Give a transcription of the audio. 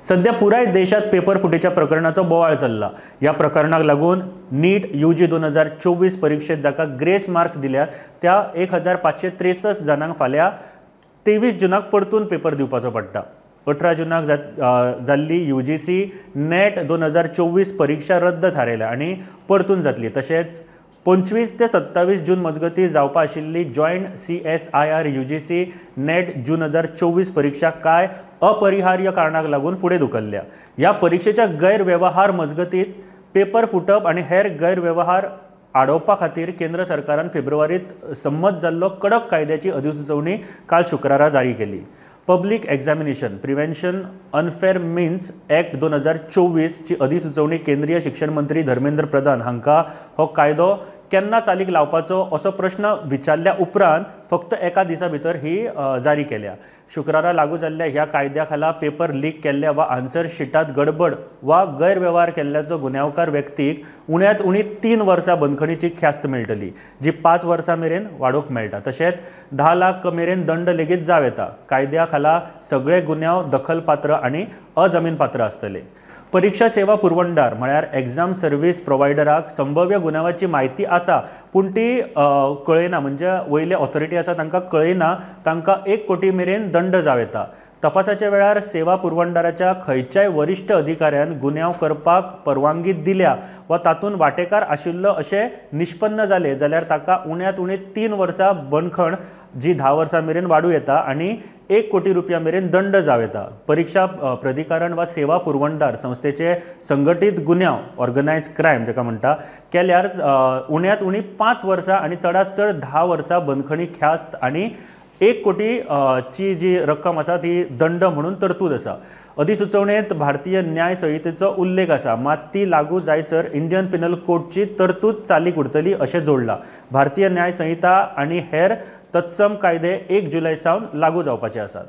सध्या पुराय देशात पेपर फुटीच्या प्रकरणाचो बोवाळ चल्ला. ह्या प्रकरणाक लागून नीट UG 2024 परिक्षेत जाका ग्रेस मार्क्स दिल्या त्या 1563 जाणांक फाल्यां 23 जुनाक परतून पेपर दिवपाचो पडटा. 18 जुनाक जाल्ली UGC net 2024 परिक्षा रद्द थारायल्या आनी परतून जातली. तशेंच 25 ते 27 जून मजगती जावपा आशिल्ली जॉयंट CSIR UGC net जून 2024 परिक्षा कांय अपरिहार्य कारणाक लागून फुडें धुकल्ल्या. ह्या परिक्षेच्या गैरवेव्हार मजगतीत पेपर फुटप आनी हेर गैरवेव्हार आडोवपा खातीर केंद्र सरकारान फेब्रुवारीत संमत जाल्लो कडक कायद्याची अधिसुचोवणी काल शुक्रारा जारी केली. Public examination prevention unfair means act 2024 ची अधिसुचोवणी केंद्रीय शिक्षण मंत्री धर्मेंद्र प्रधान हांकां हो कायदो केन्ना चालीक लावपाचो असो प्रश्न विचारल्या उपरांत फक्त एका दिसा भितर ही जारी केल्या. शुक्रारा लागू जाल्ल्या ह्या कायद्या खाला पेपर लीक केल्ल्या वा आन्सर शिटात गडबड वा गैरवेव्हार केल्ल्याचो गुन्यांवकार व्यक्तीक उण्यांत उणी 3 वर्सां बंदखणीची ख्यास्त मेळटली, जी 5 वर्सां मेरेन वाडोवंक मेळटा. तशेंच 10 लाख मेरेन दंड लेगीत जावं येता. कायद्या खाला सगळे गुन्यांव दखलपात्र आनी अजामीनपात्र आसतले. परीक्षा सेवा पुरवणदार म्हळ्यार एग्जाम सर्वीस प्रोवायडराक संभव्य गुन्यांवाची म्हायती आसा पूण ती कळयना, म्हणजे वयले ऑथॉरिटी आसा तांकां कळयना, तांकां 1 कोटी मेरेन दंड जावं येता. तपासाच्या वेळार सेवा पुरवणदाराच्या खंयच्याय वरिश्ठ अधिकाऱ्यान गुन्यांव करपाक परवानगी दिल्या वा तातूंत वांटेकार आशिल्लो अशें निष्पन्न जालें जाल्यार ताका उण्यांत उणी 3 वर्सां बंदखण जी 10 वर्सां मेरेन वाडूं येता आनी 1 कोटी रुपया मेरेन दंड जावं येता. परीक्षा प्राधिकरण वा सेवा पुरवणदार संस्थेचे संघटीत गुन्यांव ऑर्गनायज क्रायम जाका म्हणटा केल्यार उण्यांत उणी 5 वर्सां आनी चडांत चड 10 वर्सां बंदखणी ख्यास्त आनी 1 कोटी ची जी रक्कम आसा ती दंड म्हणून तरतूद आसा. अधिसुचोवणेंत भारतीय न्याय संहितेचो उल्लेख आसा, मात ती लागू जायसर इंडियन पिनल कोडची तरतूद चालीक उरतली अशें जोडलां. भारतीय न्याय संहिता आनी हेर तत्सम कायदे 1 जुलय सावन लागू जावपाचे आसात.